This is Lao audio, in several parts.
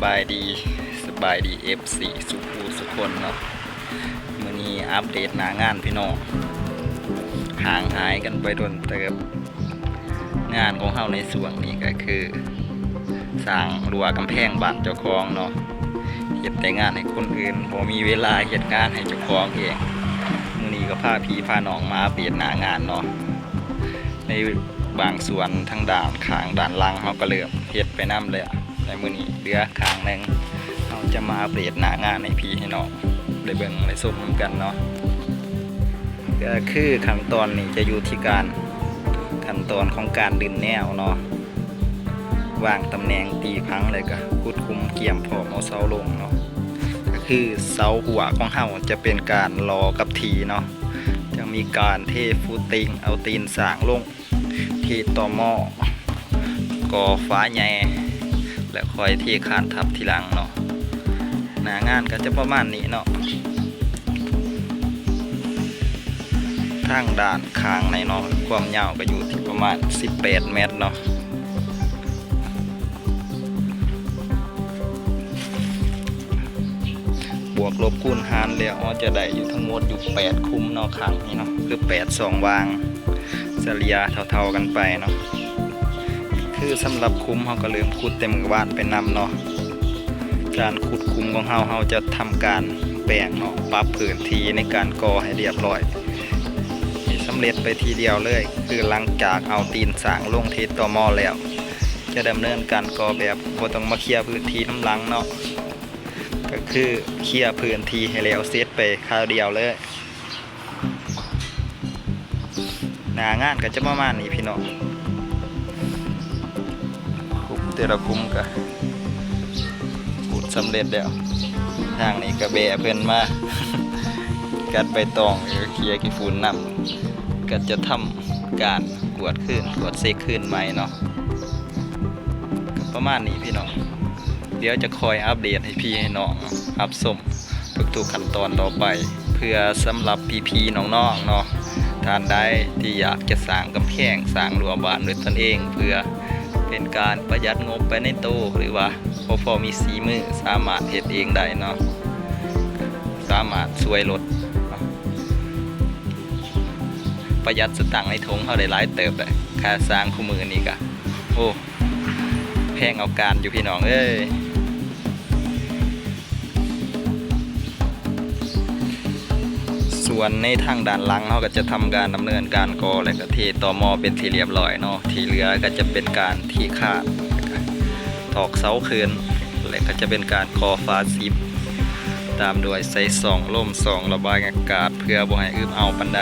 ສະບາຍດີ ສະບາຍດີ ເອັຟຊີ ສູ່ຜູ້ສູ່ຄົນເນາະ. ມື້ນີ້ອັບເດດໜ້າງານພີ່ນ້ອງ ຫ່າງຫາຍກັນໄປດົນເຕີບ. ງານຂອງເຮົາໃນຊ່ວງນີ້ກໍຄື ສ້າງຮົ້ວກຳແພງບ້ານເຈົ້າຂອງເນາະ, ເຮັດແຕ່ງານໃຫ້ຄົນອື່ນ ບໍ່ມີເວລາເຮັດງານໃຫ້ເຈົ້າຂອງເອງ. ມື້ນີ້ກໍພາພີ່ພານ້ອງມາອັບເດດໜ້າງານເນາະ. ໃນບາງສ່ວນທາງດ້ານຂ້າງດ້ານຫຼັງເຮົາກໍເລີ່ມເຮັດໄປນຳແລ້ວ, ແຕ່ມື້ນີ້ເຫຼືອຂ້າງໜຶ່ງ. ເຮົາຈະມາອັບເດດໜ້າງານໃຫ້ພີ່ໃຫ້ນ້ອງໄດ້ເບິ່ງໄດ້ຊົມນຳກັນເນາະ. ກໍຄືຂັ້ນຕອນນີ້ຈະຢູ່ທີ່ການ ຂັ້ນຕອນຂອງການດຶງແນວເນາະ, ວາງຕຳແໜ່ງຕີຜັງ ແລ້ວກໍຂຸດຂຸມກຽມພ້ອມເອົາເສົາລົງເນາະ. ກໍຄືເສົາຮົ້ວຂອງເຮົາຈະເປັນການຫຼໍ່ກັບຖີ່ເນາະ, ຈະມີການເທຟຸດຕິງ ເອົາຕີນສ້າງລົງ ເທຕໍ່ໝໍ້ ກໍ່ຝາໃຫຍ່ ແລ້ວຄ່ອຍເທຄານທັບທີຫຼັງເນາະ. ໜ້າງານກໍຈະປະມານນີ້ເນາະ. ທາງດ້ານຂ້າງໃນເນາະ ຄວາມຍາວກໍຢູ່ທີ່ປະມານສິບແປດແມັດເນາະ. ບວກລົບຄູນຫານແລ້ວ ເຮົາຈະໄດ້ຢູ່ທັງໝົດຢູ່ແປດຂຸມເນາະ ຂ້າງນີ້ເນາະ ຄືແປດຊ່ອງວ່າງ ສະເລ່ຍເທົ່າໆກັນໄປເນາະ. ຄືສຳລັບຂຸມ ເຮົາກໍເລີ່ມຂຸດແຕ່ມື້ວານໄປນຳເນາະ. ການຂຸດຂຸມຂອງເຮົາ ເຮົາຈະທຳການແບ່ງເນາະ ປັບພື້ນທີ່ໃນການກໍ່ໃຫ້ລຽບຮ້ອຍ ໃຫ້ສຳເລັດໄປທີດຽວເລີຍ. ຄືຫຼັງຈາກເອົາຕີນສ້າງລົງເທຕໍ່ໝໍ້ແລ້ວ ຈະດຳເນີນການກໍ່ແບບບໍ່ຕ້ອງມາເຄຍພື້ນທີ່ນຳຫຼັງເນາະ, ກໍຄືເຄຍພື້ນທີ່ໃຫ້ແລ້ວເສັດໄປຄາວດຽວເລີຍ. ໜ້າງານກໍຈະປະມານນີ້ພີ່ນ້ອງ. ຂຸມແຕ່ລະຂຸມກໍຂຸດສຳເລັດແລ້ວ. ທາງນີ້ກໍແບເພິ່ນມາກັດໃບຕອງ ເອີ ເຄຍຂີ້ຝຸ່ນນຳ, ກໍຈະທຳການກວດຄືນ ກວດເຊັກຄືນໃໝ່ເນາະ. ກໍປະມານນີ້ພີ່ນ້ອງ, ດຽວຈະຄອຍອັບເດດໃຫ້ພີ່ໃຫ້ນ້ອງຮັບຊົມທຸກໆຂັ້ນຕອນຕໍ່ໄປ. ເພື່ອສຳລັບພີ່ໆນ້ອງໆເນາະ ທ່ານໃດທີ່ຢາກຈະສ້າງກຳແພງ ສ້າງຮົ້ວບ້ານດ້ວຍຕົນເອງ ເພື່ອເປັນການປະຢັດງົບໄປໃນໂຕ ຫຼືວ່າພໍ ພໍມີສີມື ສາມາດເຮັດເອງໄດ້ເນາະ, ສາມາດຊ່ວຍລົດເນາະ ປະຢັດສະຕາງໃນຖົງເຮົາໄດ້ຫຼາຍເຕີບແຫຼະ. ຄ່າສ້າງຄູ່ມື້ນີ້ກະ ໂອ້ ແພງເອົາການຢູ່ພີ່ນ້ອງເອີຍ. ສ່ວນໃນທາງດ້ານຫຼັງ ເຮົາກໍຈະທຳການດຳເນີນການກໍ່ ແລະ ກໍເທຕໍ່ໝໍ້ເປັນທີ່ລຽບຮ້ອຍເນາະ. ທີ່ເຫຼືອກໍຈະເປັນການເທຄານ ຕອກເສົາຂຶ້ນ ແລະ ກໍຈະເປັນການກໍ່ຝາສິບ ຕາມດ້ວຍໃສ່ຊ່ອງລົມ ຊ່ອງລະບາຍອາກາດ ເພື່ອບໍ່ໃຫ້ອຶບເອົາປານໃດ.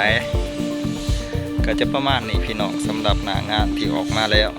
ກໍຈະປະມານນີ້ພີ່ນ້ອງ ສຳລັບໜ້າງານທີ່ອອກມາແລ້ວ.